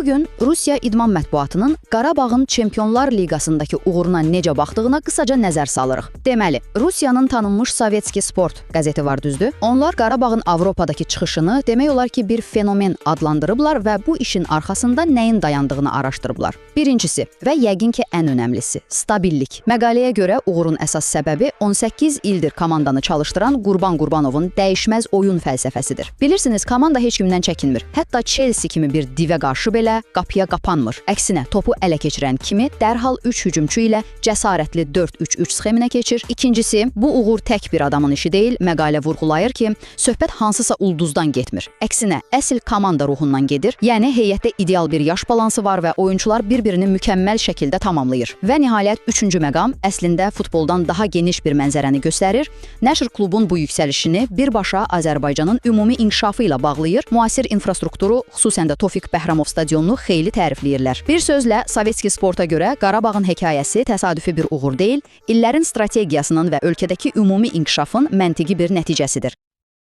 Bugün Rusiya idman mətbuatının Qarabağın Çempionlar Liqasındakı uğuruna necə baxdığına qısaca nəzər salırıq. Deməli, Rusiyanın tanınmış Sovetski Sport qəzeti var, düzdür? Onlar Qarabağın Avropadakı çıxışını demək olar ki, bir fenomen adlandırıblar və bu işin arxasında nəyin dayandığını araşdırıblar. Birincisi və yəqin ki, ən önəmlisi, stabillik. Məqaləyə görə uğurun əsas səbəbi 18 ildir komandanı çalışdıran Qurban Qurbanovun dəyişməz oyun fəlsəfəsidir. Bilirsiniz, komanda heç kimdən çəkinmir. Hətta Chelsea kimi bir divə qarşı belə qapıya qapanmır. Əksinə, topu ələ keçirən kimi dərhal 3 hücumçu ilə cəsarətli 4-3-3 sxeminə keçir. İkincisi, bu uğur tək bir adamın işi deyil. Məqalə vurğulayır ki, söhbət hansısa ulduzdan getmir. Əksinə, əsl komanda ruhundan gedir. Yəni heyətdə ideal bir yaş balansı var və oyunçular bir-birini mükəmməl şəkildə tamamlayır. Və nihayət üçüncü məqam əslində futboldan daha geniş bir mənzərəni göstərir. Nəşr klubun bu yüksəlişini birbaşa Azərbaycanın ümumi inkişafı ilə bağlayır. Müasir infrastrukturu, xüsusən də Tofiq Bəhramov stadionunu xeyli tərifləyirlər. Bir sözlə, Sovetski Sporta görə Qarabağın hekayəsi təsadüfi bir uğur deyil, illərin strategiyasının və ölkədəki ümumi inkişafın məntiqi bir nəticəsidir.